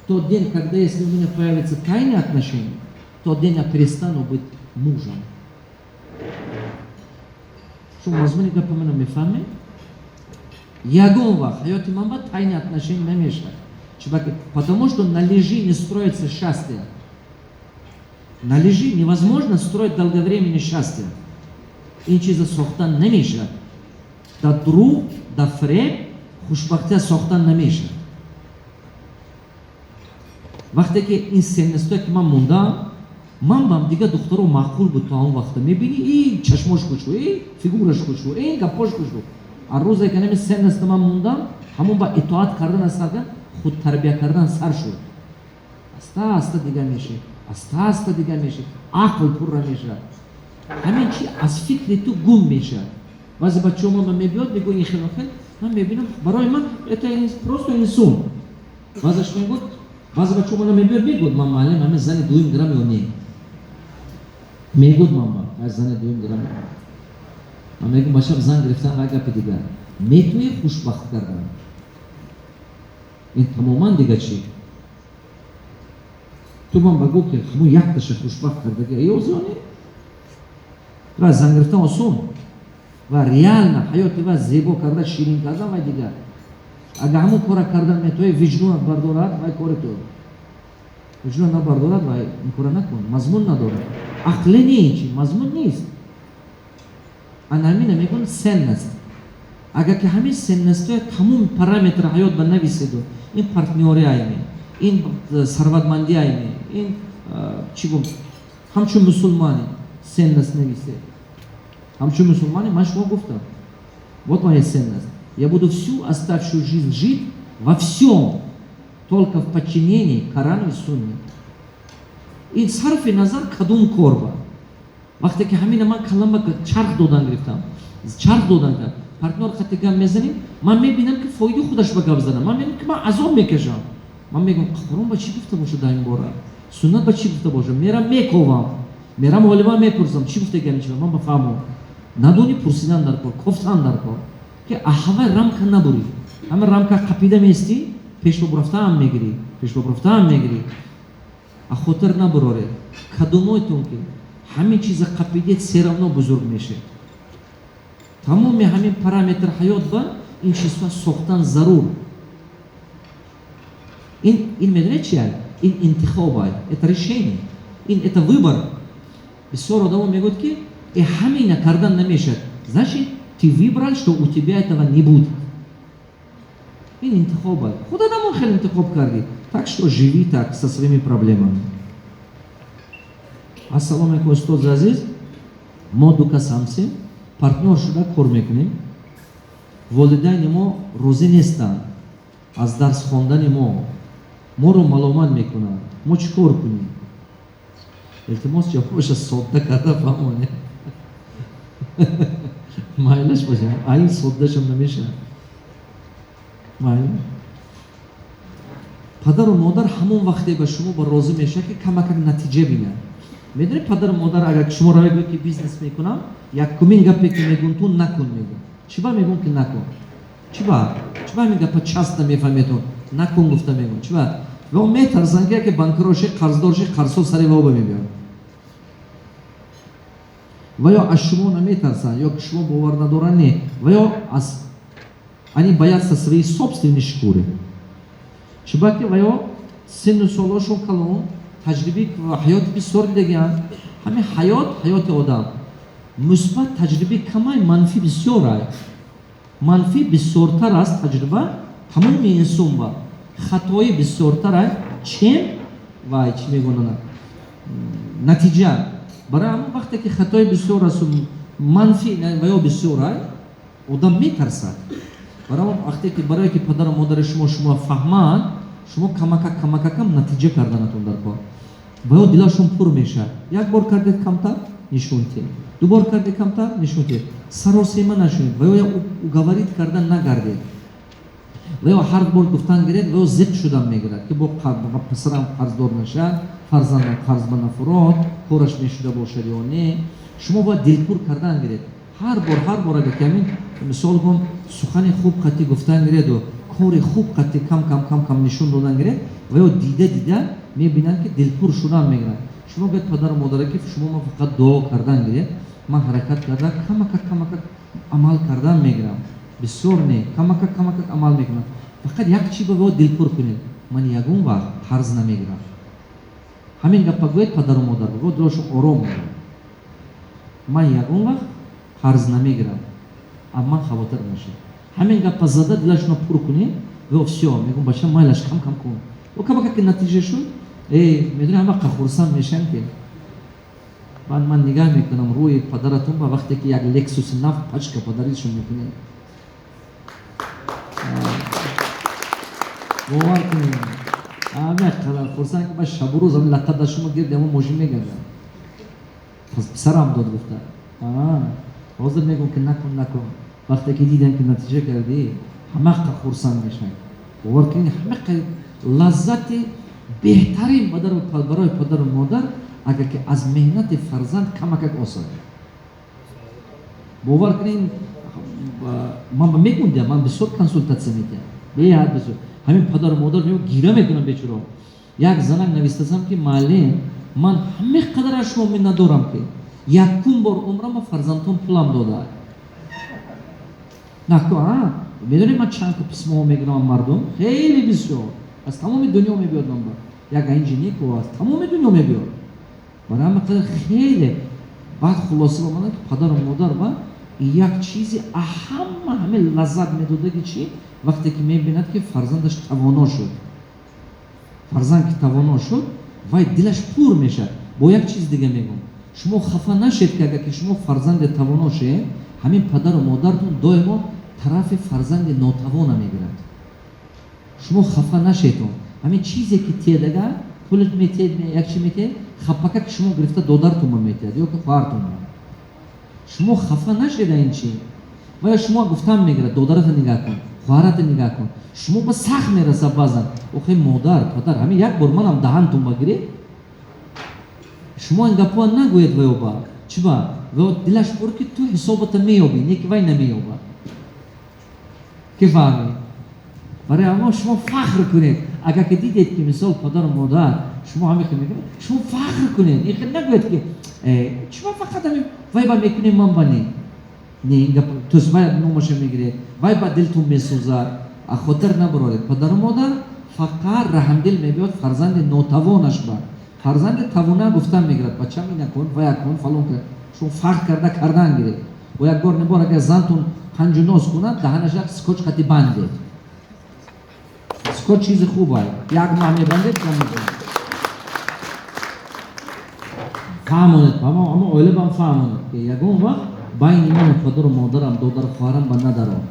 Тот день, когда если у меня появятся тайные отношения, тот день я перестану быть мужем. Шумо мазмуни гапа мана мефаҳмед? Ягон вақт ҳаёти ман ба тайные отношения намешавад. Чунки, потому что на лжи не строится счастье. На лжи невозможно строить долговременное счастье. Ин чиза сохтан намешавад. Дар дурӯғ, дар фиреб хушбахтия сохтан намешавад. Вақте ки ин ценность ое ки ман мондам, ман бам дига духтаро маъқул буд. То он вақта мебинӣ, и чашмош хушрӯ, и фигураш хушрӯ, ин гапош хушрӯ. А рӯзе ки нами ценность а ман мондам, ҳамон ба итоат кардан сар кард, худтарбия кардан сар шуд. Аста аста дига мешӣ, аста аста дига мешӣ, ақл пурра мешавад, ҳамин чи аз фикри ту гум мешавад. Баъзе бачаҳо ман мебиёд, мегӯ, ин хел хел ман мебинам, барои ман это просто инсон. Баъзеш мегӯд, баъзе бачаҳо мана мебиёд, мегӯд: «Ман, муаллим, ҳамин зани дуюм гирам ё не?» Мегӯд: «Ман ба зани дуюм гирам?» Ман мегӯм: «Бачам, зан гирифтан ва гапи дигар, метавонӣ хушбахт кардан, ин тамоман дига чӣ. Ту ман ба гӯ, ки ҳамун якташа хушбахт кардаги ё не? Ва зан гирифтан осон, ва реально ҳаёти ва зебо карда, ширин кардан вай дигар. Агар ҳамун кора кардан метавонӣ, виҷдонат бардорад, вай кори ту. Виҷдон набардорад, вай ин кора накун, мазмун надорад, ақле не, чи мазмун нест». Ана ҳамина мегӯн ценность. Агар ки ҳамин ценность ҳоя, тамоми параметр ҳаёт ба нависеду, ин партнёри айме, ин сарватмандӣ айме, ин чӣ гум, ҳамчун мусулмане ценность нависе. Ҳамчун мусулмане ман шумо гуфтам: вот моя ценность: я буду всю оставшую жизнь жить во всем только в подчинении Корану и Сунне. Ин сарфи назар кадом кор ба. Вақте ки ҳамина ман калама чарх додан гирифтам, чарх додан гирифтам, партнёр қати гап мезанем, ман мебинам, ки фоидаи худаш ба гап занам, ман мебинам, ки ман азоб мекашам. Ман мегӯям: «Қуръон ба чӣ гуфта бошад дар ин бора? Суннат ба чӣ гуфта бошад?» Мерам, мековам, мерам, олима мепурсам, чӣ гуфта гами, чи ман ба фаҳмам. Надонӣ, пурсидан дар кор, кофтан дар кор, ки аҳавай рамка набурӣ. Ҳама рамка қапида меистӣ, пешбобрафтаам мегирӣ, пешбобрафтаам мегирӣ. А хотир набуроред, кадомойтон ки ҳамин чиза қапидед, всё равно бузург мешед. Тамоми ҳамин параметр ҳаёт ба ин чизҳо сохтан зарур. Ин медонед чи? Ин интихоб, это решение, ин это выбор. Бисёр одамо мегӯяд, ки э, ҳамина кардан намешавад. Значит, ты выбрал, что у тебя этого не будет. Ин интихоб, худадамон хеле интихоб кардӣ, так что живи так со своими проблемами. Ассалому алайкум, устози азиз. Мо ду кас ҳамсем, партнёр шуда кор мекунем. Волидайни мо розӣ нестанд аз дарс хондани мо, моро маломат мекунанд. Мо чӣ кор кунем? Илтимос, ҷавобаша содда карда фаҳмонед. Майлаш боша, айн соддашам намешавад. Майла, падару модар ҳамон вақте ба шумо ба розӣ мешавад, ки камакак натиҷа бинад. Медонед, падару модар, агар шумо равед, гӯед, ки бизнес мекунам, якумин гапе ки мегӯн, ту накун мегӯн. Чӣ ба мегӯн, ки накун? Чӣ ба? Чӣ ба ҳамин гапа часто мефаҳметон, накун гуфта мегӯн? Чӣ ба? Ва метарсанд, ки яке банкрот ши, қарздор ши, қарзҳо сари воба мебиёд. Ва ё аз шумо наметарсанд, ё ки шумо бовар надоранд, не, ва ё аз они боятся свои собственные шкуры. Чунки ва ё синну солошон калон, таҷрибаи ҳаёти бисёр дидагианд. Ҳамин ҳаёт, ҳаёти одам мусбат таҷрибаи камай, манфӣ бисёрай. Манфӣ бисёртар аст таҷриба тамоми инсон ба хатоӣ бисёртарай, чем вай, чӣ мегӯнанд, натиҷа. Барои ҳамон вақте ки хатои бисёр асту манфӣ ва ё бисёрай, одам метарсад. Барои ҳамон вақте ки барое ки падару модари шумо шумо фаҳманд, шумо камакак, камакакам натиҷа карданатон дар кор, ва ё дилашон пур мешавад. Як бор кардед, камтар нишон тиҳед, ду бор кардед, камтар нишон тиҳед. Саросема нашунед ва ё уговорить кардан нагардед. Ва ё ҳар бор гуфтан гиред, ва ё зиқ шудан мегирад, ки бо писарам қарздор нашад, фарзандам қарз ба нафурод, кораш мешуда бошад ё не. Шумо бояд дилпур кардан гиред ҳар бор, ҳар бор. Агар ки ҳамин Мисол кун, сухани хуб қатӣ гуфтан гиреду кори хуб қатӣ кам кам кам кам нишон додан гиред, ва ё дида дида мебинанд, ки дилпур шудан мегиранд. Шумо гӯед падару модаре, ки шумо ман фақат дуо кардан гиред, ман ҳаракат карда, камакак камакак амал кардан мегирам, бисёр не, камакак камакак амал мекунам. Фақат як чи ба дилпур кунед: ман ягон вақт қарз намегирам. Ҳамин гапа гӯед падару модар, го дилошон ором мешавад. Ман ягон вақт қарз намегирам, а ман хавотир нашед. Ҳамин гапа зада дилашонро пур кунед, ва всё, мегӯм: бача, майлаш, кам кам кун. О, камакак ки натиҷа шуд, медони, ҳама хурсанд мешавам, ки баъд ман нигаҳ мекунам рӯи падаратон ба вақте ки як Лексуси нав пачка падаришон мекунед. Бовар кунед, ҳама қадар хурсанд, ки ба шабу рӯз ҳами латта дар шумо гирди ҳамон мошин мегардад, писарам дод гуфта. Ҳозир мегӯм, ки накун, накун. Вақте ки дидам, ки натиҷа кардӣ, ҳамақа хурсанд мешаванд. Бовар кунед, ҳамақа лаззати беҳтарин барои падару модар, агар ки аз меҳнати фарзанд камакак осояд. Бовар кунед, ман мегӯм, ман бисёр консултатсия медиҳам, беҳад бисёр. Ҳамин падару модар гира мекунам бечуро. Як занак навистасам, ки муаллим, ман ҳама қадар аз шумо миннатдорам, ки якум бор умрама фарзандон пулам дода. Наку, медонед, ман чанд письмо ҳо мегирам, мардум хеле бисёр аз тамоми дунё мебиёд. Ман ба як инженеко аз тамоми дунё мебиёд. Барои ҳама қадар хеле. Баъд хулоса омадам, ки падару модар ба як чизи аҳама ҳаме лаззат медодаги чи вақте ки мебинад, ки фарзандаш тавоно шуд. Фарзанд ки тавоно шуд, вай дилаш пур мешавад. Бо як чиз дига мегӯм: шумо хафа нашед, ки агар ки шумо фарзанди тавоно шед, ҳамин падару модартон доимо тарафи фарзанди нотавона мегирад. Шумо хафа нашедон. Ҳамин чизе ки тедага, пулат метиҳед, як чи метиҳед, хапака ки шумо гирифта додартонба метиҳад ё ки хоҳартонба. Шумо хафа нашеда. Ин чи вая шумо гуфтан мегирад: додарата нигаҳ кун, хоҳарата нигаҳ кун. Шумо ба сахт мерасад баъзан. Охи, модар, падар, ҳамин як бор манам даҳантон ба гиред. Шумо ин гапҳоа нагӯед ваё ба чиба, ва дилаш пур, ки ту ҳисобота меёбӣ, не ки вай намеёбад, ки фаҳмед. Барои ҳамо шумо фахр кунед, агар ки дидед, ки мисол падару модар шумо ҳамин хел мекунед, шумо фахр кунед. Ин хел нагӯед, ки чима фақат ҳамин вай ба мекунем, ман ба не. Не, ин гап тос вай номаша мегиред, вай ба дилтон месӯзад. А хотир набароред, падару модар фақат раҳмдил мебиёд фарзанди нотавонаш ба. Фарзанди тавона гуфтан мегирад: бачам, ина кун, вая кун, фалон кун. Шумо фарқ карда кардан гиред. Бо як бор небор агар зантон панҷу ноз кунад, даҳанаша скотч қати бандед. Скотч чизи хуб, як моҳ мебандед. Фаҳмонед, ама оила бам фаҳмонед, ки ягон вақт байни ману падару модарам, додару хоҳарам ба надарон.